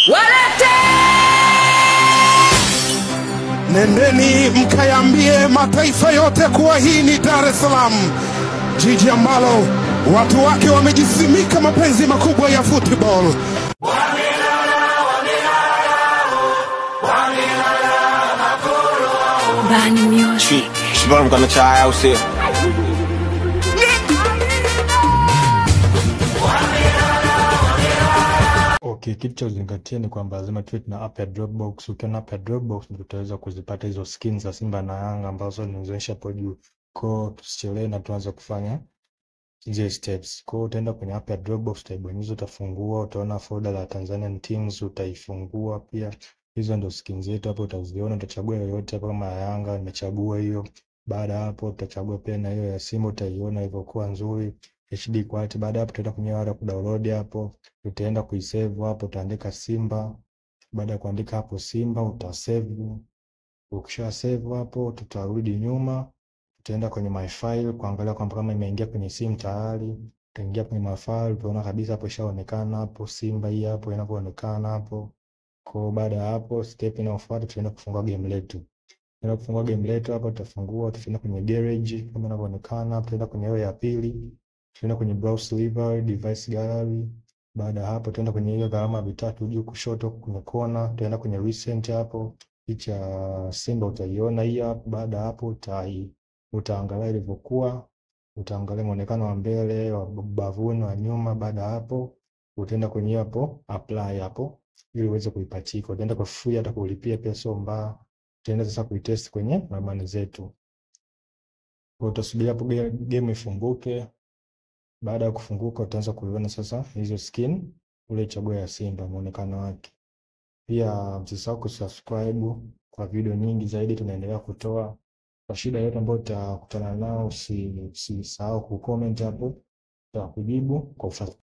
Walete! Nendeni mkayambie mataifa yote kuwa hii ni Dar es Salaam, jiji ambalo watu wake wamejisimika mapenzi makubwa ya football. Bani Music. Okay, kitu cha kuzingatia ni kwamba lazima tuwe tuna app ya Dropbox. Ukiwa na app ya Dropbox ndio utaweza kuzipata hizo skins za Simba na Yanga ambazo nimezionyesha hapo juu. Kwa tusichelewe na tuanze kufanya zile steps. Kwa utaenda kwenye app ya Dropbox, utaibonyeza, utafungua, utaona folder la Tanzanian Teams, utaifungua pia. Hizo ndio skins zetu hapo, utaziona, utachagua yoyote hapo kama ya Yanga nimechagua hiyo. Baada hapo utachagua pia na hiyo ya Simba, utaiona ilivyokuwa nzuri HD quality. Baada hapo tutaenda kwenye wale kudownload hapo, utaenda kuisave hapo, utaandika Simba. Baada ya kuandika hapo Simba utasave. Ukisha save hapo, tutarudi nyuma, tutaenda kwenye my file kuangalia kwamba kama imeingia kwenye simu tayari. Utaingia kwenye my file, utaona kabisa hapo ishaonekana hapo Simba hii hapo inapoonekana hapo. Kwa baada ya hapo, step inayofuata tutaenda kufungua game letu. Tutaenda kufungua game letu hapo, tutafungua, tutaenda kwenye garage kama inavyoonekana, tutaenda kwenye hiyo ya pili, tutaenda kwenye browse library, device gallery. Baada ya hapo tutaenda kwenye hiyo alama vitatu juu kushoto kwenye kona, tutaenda kwenye recent hapo, picha Simba utaiona hii hapo. Baada ya hapo utaangalia ilivyokuwa, utaangalia muonekano wa mbele, wa bavuni, wa nyuma. Baada ya hapo utaenda kwenye hapo apply hapo ili uweze kuipachika. Utaenda kwa free, hata kulipia pia sio mbaya. Utaenda sasa kuitest kwenye ramani zetu. Kwa utasubiri hapo game ifunguke. Baada ya kufunguka utaanza kuiona sasa hizo skin ule chaguo ya Simba muonekano wake. Pia msisahau kusubscribe kwa video nyingi zaidi tunaendelea kutoa. Kwa shida yote ambayo utakutana nao usisahau kucomment hapo, tutakujibu kwa ufasaha.